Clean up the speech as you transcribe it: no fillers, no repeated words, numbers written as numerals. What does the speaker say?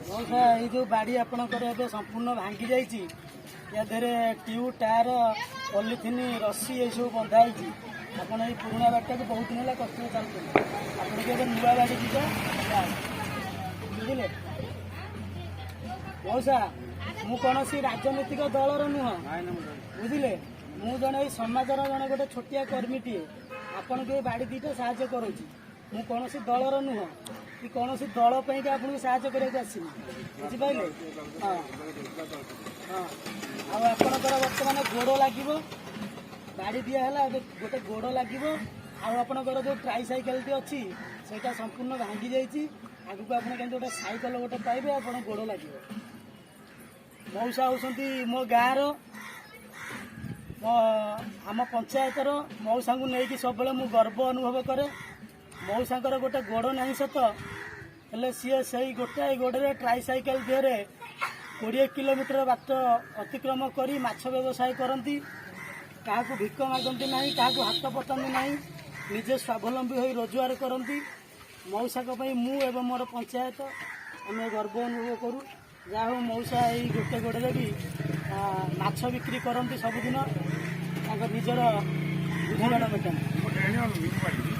ମଉସା, ଏଇ ଯୋଉ ବାଡ଼ି ଆପଣଙ୍କର ଏବେ ସମ୍ପୂର୍ଣ୍ଣ ଭାଙ୍ଗି ଯାଇଛି, ୟା ଦେହରେ ଟ୍ୟୁବ୍, ଟାୟାର, ପଲିଥିନ୍, ରସି ଏସବୁ ବନ୍ଧା ହେଇଛି। ଆପଣ ଏଇ ପୁରୁଣା ବାଡ଼ିଟାକୁ ବହୁତ ଦିନ ହେଲା କଷ୍ଟରେ ଚାଲୁଛନ୍ତି। ଆପଣଙ୍କୁ ଏବେ ନୂଆ ବାଡ଼ି ଦୁଇଟା, ବୁଝିଲେ ମଉସା? ମୁଁ କୌଣସି ରାଜନୈତିକ ଦଳର ନୁହଁ, ବୁଝିଲେ? ମୁଁ ଜଣେ ଏଇ ସମାଜର ଜଣେ ଗୋଟେ ଛୋଟିଆ କର୍ମୀଟିଏ। ଆପଣଙ୍କୁ ଏ ବାଡ଼ି ଦୁଇଟା ସାହାଯ୍ୟ କରୁଛି। ମୁଁ କୌଣସି ଦଳର ନୁହଁ କି କୌଣସି ଦଳ ପାଇଁକି ଆପଣଙ୍କୁ ସାହାଯ୍ୟ କରିବାକୁ ଆସିନି, ବୁଝିପାରିଲେ? ହଁ, ଆଉ ଆପଣଙ୍କର ବର୍ତ୍ତମାନ ଗୋଡ଼ ଲାଗିବ। ବାଡ଼ି ଦିଆ ହେଲା, ଏବେ ଗୋଟେ ଗୋଡ଼ ଲାଗିବ। ଆଉ ଆପଣଙ୍କର ଯୋଉ ଟ୍ରାଇ ସାଇକେଲଟି ଅଛି, ସେଇଟା ସମ୍ପୂର୍ଣ୍ଣ ଭାଙ୍ଗି ଯାଇଛି। ଆଗକୁ ଆପଣ କେମିତି ଗୋଟେ ସାଇକେଲ ଗୋଟେ ପାଇବେ, ଆପଣ ଗୋଡ଼ ଲାଗିବ। ମଉସା ହେଉଛନ୍ତି ମୋ ଗାଁର, ମୋ ଆମ ପଞ୍ଚାୟତର। ମଉସାଙ୍କୁ ନେଇକି ସବୁବେଳେ ମୁଁ ଗର୍ବ ଅନୁଭବ କରେ। ମଉସାଙ୍କର ଗୋଟେ ଗୋଡ଼ ନାହିଁ ସତ, ହେଲେ ସିଏ ସେଇ ଗୋଟାଏ ଗୋଡ଼ରେ ଟ୍ରାଇ ସାଇକେଲ ଦେହରେ 20 କିଲୋମିଟର ବାଟ ଅତିକ୍ରମ କରି ମାଛ ବ୍ୟବସାୟ କରନ୍ତି। କାହାକୁ ଭିକ ମାଗନ୍ତି ନାହିଁ, କାହାକୁ ହାତ ପତାନ୍ତି ନାହିଁ, ନିଜେ ସ୍ୱାବଲମ୍ବୀ ହୋଇ ରୋଜଗାର କରନ୍ତି। ମଉସାଙ୍କ ପାଇଁ ମୁଁ ଏବଂ ମୋର ପଞ୍ଚାୟତ ଆମେ ଗର୍ବ ଅନୁଭବ କରୁ। ଯାହା ହଉ, ମଉସା ଏଇ ଗୋଟେ ଗୋଡ଼ରେ ବି ମାଛ ବିକ୍ରି କରନ୍ତି ସବୁଦିନ, ତାଙ୍କ ନିଜର ଗୁଜୁରାଣ ମେଣ୍ଟାନ୍ତି।